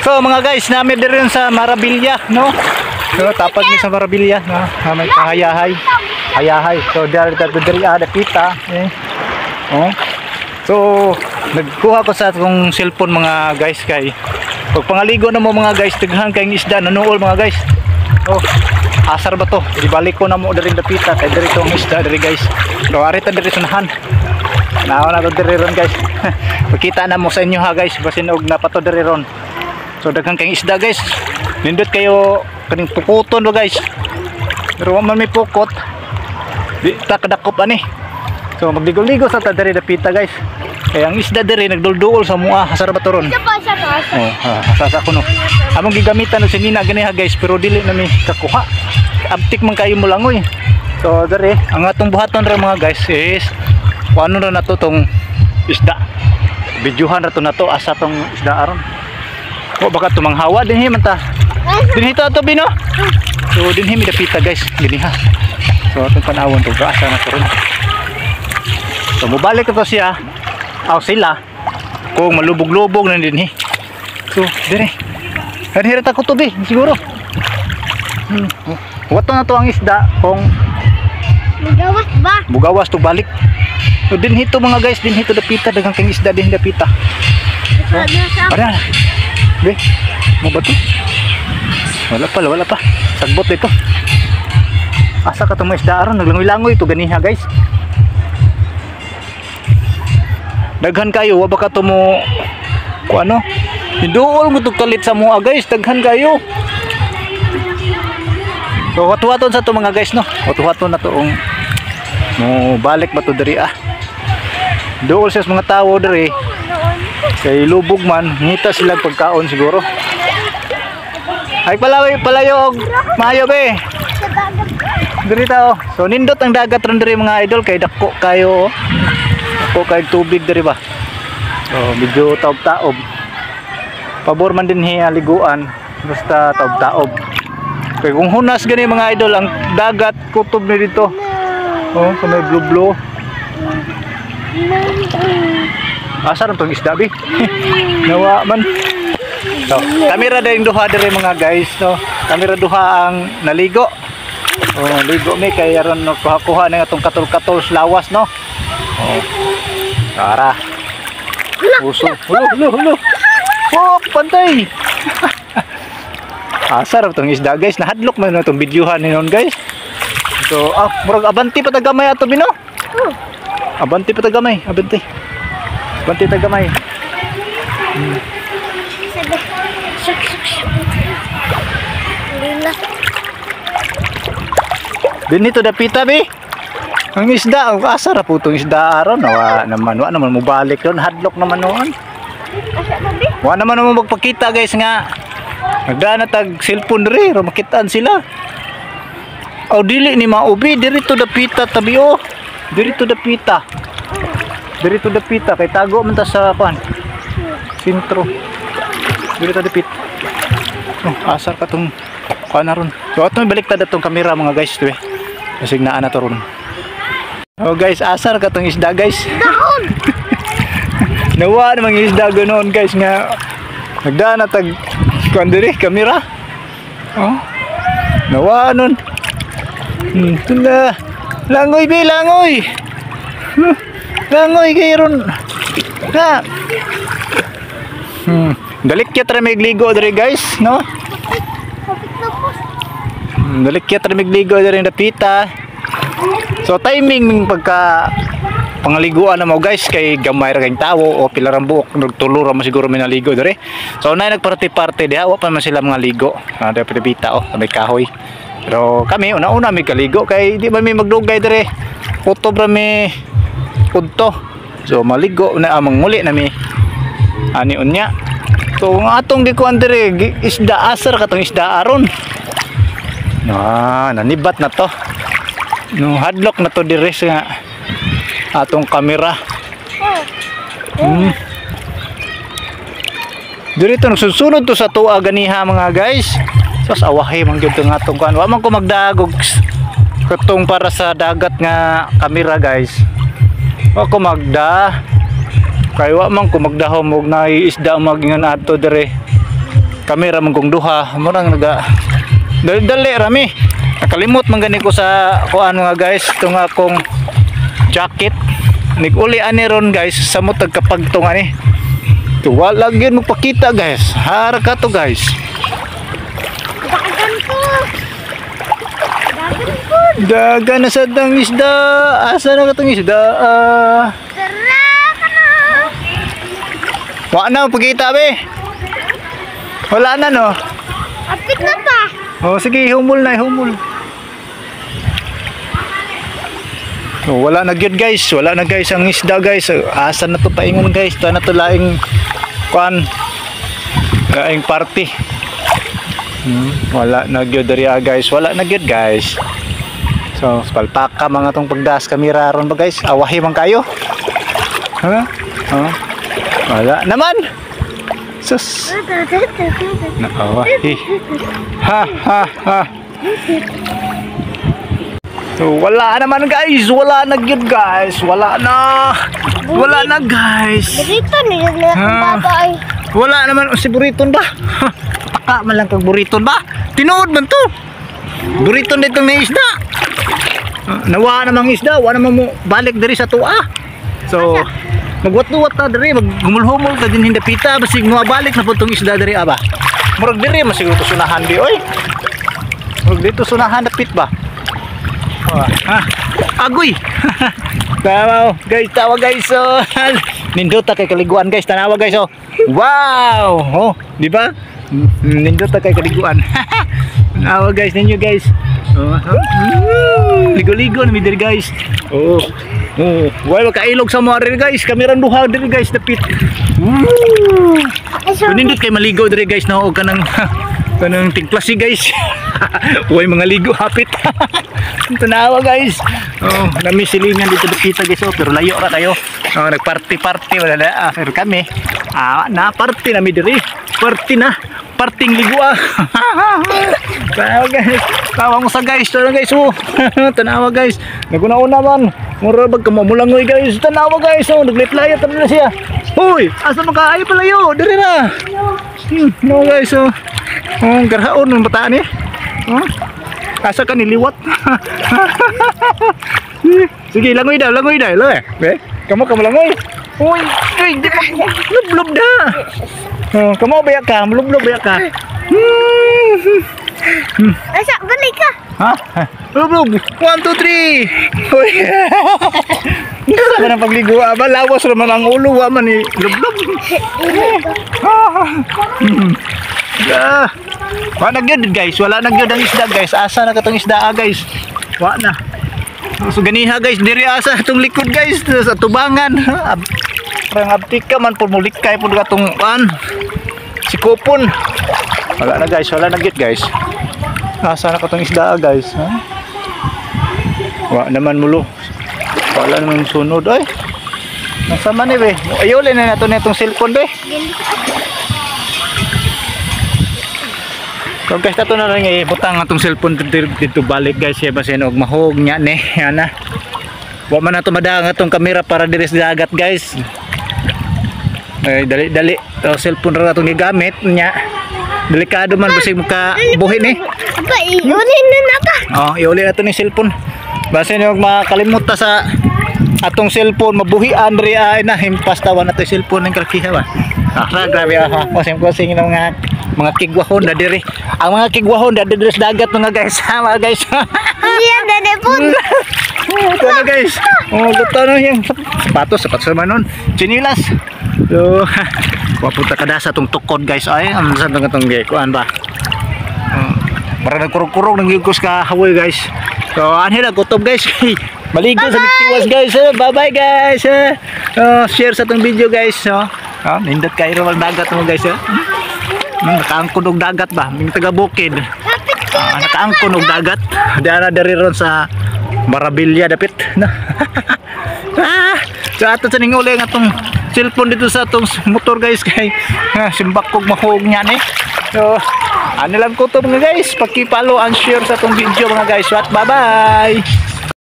So mga guys, nami diri sa Marabilya, no? So tapad mi sa Marabilya, no? Na may kahayahay. Hayahay. So diri ta diri ada kita, eh. Oh. So nagkuha ko sa akong cellphone, mga guys, kay pag pangaligo na mo, mga guys, daghan kayong isda nanuol, mga guys. Oh, asar ba to? Ibalik ko na mo diri dapita kay diri tong isda diri, guys. So ari ta diri sunahan. Naon na to diri ron, guys. Pakita na mo sa inyo ha, guys, basin og napato diri ron. So daghan kayong isda, guys. Nindot kayo kaning pukuton ba, guys. Pero wa man may pukot. Di ta kadakop ani. So magligo-ligo sa ta diri dapita, guys. Kaya ang isda diri nagdulduol sa mua, asar ba to ron? Isa pa, isa pa. Oh, ha, sasa ko no. Among gigamitan og sinina gani ha, guys, pero dili na mi kakuha. Abtik man kayo mo langoy. So diri ang atong buhaton ra, mga guys, is kuano ra nato tong isda. Videohan ra to nato asa tong isda aron. O baka tumanghawa dinhi man ta. Dinhi to ato bino. So dinhi mi dapita, guys, dinhi ha. So atong panawon to asa na to ron. So mobalik to siya. Aw sila kung malubog-lubog na dinhi. So dire. Dinhi ra ta kutob eh, siguro. Wato na to ang isda kung Magawas ba? Bugawas to balik. So dinhi to, mga guys, dinhi to dapita, daghang kang isda dinhi dapita. Sa nasa. Para. Be, mo ba to? Wala pa, wala pa. Sagbot dito. Asa ka itong mga isda aron? Naglangoy-langoy ito ganiha, guys. Daghan kayo, wa ba ka to mo ku ano? Hinduol mo to kalit sa mua, guys, daghan kayo. So watu-waton sa to, mga guys, no. Watu-waton na to ang mo balik ba to diri ah. Duol siya sa mga tao diri. Kay lubog man, ngita sila pagkaon siguro. Ay palayo, palayo og maayo be. Sa dagat. Diri ta oh. So nindot ang dagat ron diri, mga idol, kay dako kayo oh. Dako kay tubig diri ba. So medyo taob-taob. Pabor man din hiya liguan basta taob-taob. Kay kung hunas gani, mga idol, ang dagat kutob ni dito. Oh, sa may blue blue. Asa ron tong isda bi? Nawa man. So, kamera din duha diri, mga guys, no. Kamera duha ang naligo. Oh, ligo mi kay aron no, kuha-kuha na atong katol-katol sa lawas, no. Oh. Tara. Uso. Hulo, hulo, hulo. Oh, pantay. Asa ra tong isda, guys? Nahadlok man na tong videohan ni noon, guys. So, ah, murag abanti pa ta gamay ato bino. Abanti pa ta gamay, abanti. Abanti ta gamay. Sabi. Shuk, shuk, shuk. Hindi na. Dinhi to dapita bi. Ang isda, ang asa ra po tong isda aron. Wa naman, wa naman mobalik ron, hadlok naman noon. Asa ba bi? Wa naman mo magpakita, guys, nga. Nagdana tag cellphone diri, ro makitaan sila. Aw dili ni maubi diri to dapita tabi oh. Diri to dapita. Diri to dapita kay tago man ta sa kuan. Sentro. Diri to dapit. Oh, asar ka tong kuan na ron. So ato baliktad atong kamera, mga guys, to eh. Kasi naa na to ron. Oh guys, asar ka tong isda, guys. Dahon! Nawa namang isda ganoon, guys, nga nagdana tag kuan diri kamera. Oh. Nawa nun. Tula. Langoy bi, langoy. Huh, langoy kay ron. Na. Dalikyat ra mig ligo diri, guys, no? Kapit na po. Dalikyat ra mig ligo diri dapita. So timing ming pagka pangaliguan na mo, guys, kay gamay ra kayong tawo o pila rang buok, nagtulo ra mo siguro may naligo diri. So nay nagparte-parte diha, wa pa man sila mga ligo. Ah, diri dapita oh, sa may kahoy. Pero kami una-una mi kaligo kay di ba mi magdugay diri. Kutob ra mi udto. So maligo na amang muli na mi ani unya. So ang atong gikuan diri isda, asar katong isda aron. Ah, nanibat na to. No, hadlock na to diri sa atong kamera. Diri to nagsusunod to sa tuwa ganiha, mga guys. Sos awahe man gyud nga atong kuan. Wa man ko magdagog katong para sa dagat nga kamera, guys. Wa ko magda. Kay wa man ko magdahom og naay isda magingan ato dire. Kamera man kong duha, murang naga dali rami. Nakalimot man gani ko sa kuan mga guys, itong akong jacket. Niguli ani ron guys, samot tagkapagtong ani. To wala gyud magpakita guys. Hara ka to guys. Dagan ko. Dagan ko. Dagan na sa dang isda. Asa na katong isda? Ah. Tara ka na. Wa na magpakita be. Wala na no. Apit na pa. Oh, sige, humul na, humul. Oh, wala na gyud guys, wala na guys ang isda guys. Asa na to paingon guys? Ta na to laing kuan. Laing party. Wala na gyud diri ah, guys. Wala na gyud guys. So, palpaka mga tong pagdas kamera ron ba guys? Awahi man kayo. Ha? Ha? Wala naman. Sus. Naawahi. Ha ha ha. So, wala naman guys, wala na gyud guys, wala na. Wala na guys. Dito nila Ah. baba ay. Wala naman si Buriton ba? Taka man lang kag Buriton ba? Tinuod man to. Buriton ditong may isda. Nawa namang isda, wa naman mo balik diri sa tuwa. So, magwat-wat ta diri, maghumul-humul ta din hindapita basig mo balik na pud tong isda diri aba. Murag diri man siguro to sunahan di oy. Murag dito sunahan dapit ba? Oh, ha. Agoy. Tawa guys, tawa guys. Oh. Nindota kay kaliguan guys, tanawa guys oh. Wow! Oh, di ba? Nindota kay kaliguan. Tanawa guys ninyo guys. Oh, ligo-ligo na mi diri guys. Oh. Oh, why makailog sa mga diri guys? Kamerang duha diri guys dapit. Woo! Nindot kay maligo diri guys na og kanang kanang tingklasi guys. Uy mga ligo hapit. Tanawa guys. Oh, nami silingan dito dapita guys oh, pero layo ra kayo. Oh, nagparty-party wala na ah, pero kami ah, na party nami diri. Party na. Parting ligo ah. Tanawa guys. Tawa mo sa guys. Tanawa guys oh. Tanawa guys. Naguna-una man. Mura bag kamamulangoy guys. Tanawa guys oh, nagliplaya tanan na siya. Hoy, asa man ka? Ay palayo, diri na. No guys oh. Oh, garhaon ng bataan eh. Oh. Asa ka niliwat? Sige, langoy daw, langoy daw. Langoy. Eh, kamo kamo langoy. Uy, uy, di pa lublob da. Oh, kamo ba ka? Lublob ba ka? Asa balik ka. Ha? Lublob. 1 2 3. Uy. Sa man ang pagligo, aba lawas ra man ang ulo, wa man ni lublob. Ah. Wala na gyud guys, wala na gyud ang isda guys. Asa na katong isda ah, guys? Wa na. So ganiha guys, diri asa atong likod guys sa tubangan. Parang abtika man pud mulikay pud katong kan. Si kupon. Wala na guys, wala na gyud guys. Asa na katong isda ah, guys, ha? Wa naman mulo. Wala naman sunod ay. Nasa man ni be. Ayolin na nato na itong cellphone be. So guys, tato na lang ibutang atong cellphone dito balik guys, siya basin og mahog nya ni, ana. Wa man nato madang atong kamera para diri sa dagat guys. Ay dali-dali, oh, cellphone ra atong gigamit nya. Delikado man basig maka buhi ni. Aba, iulin na na ka. Oh, iuli na to ni cellphone. Basin og makalimot ta sa atong cellphone, mabuhian diri ay na himpas tawa na to cellphone ng kalkiha ba. Ah, grabe ah. Kosing-kosing ng mga kigwahon na diri. Ang mga kigwahon na diri sa dagat mga guys. Ha, mga guys. Iya, dede pun. Oh, ito na guys. Oh, ito na yung sapatos, sapatos naman nun. Chinilas. So, wapunta ka sa itong tukod guys. Ay, ang saan itong itong kuan ba? Para nagkurog-kurog ng gigos ka hawoy guys. So, anhi na gutom guys. Maligo sa Bigtiwas guys. Bye-bye guys. Share sa itong video guys. So, oh, nindot kayo rin dagat mo guys. Nakaangkon og dagat ba? Ming taga bukid. Nakaangkon og dagat. Diana diri ron sa Marabilya dapit. Na. Ah, so ato sa ning uli ang atong cellphone dito sa atong motor guys kay simbak kog mahog niya ni. So, ano lang ko to mga guys, paki-follow and share sa atong video mga guys. What? Bye-bye.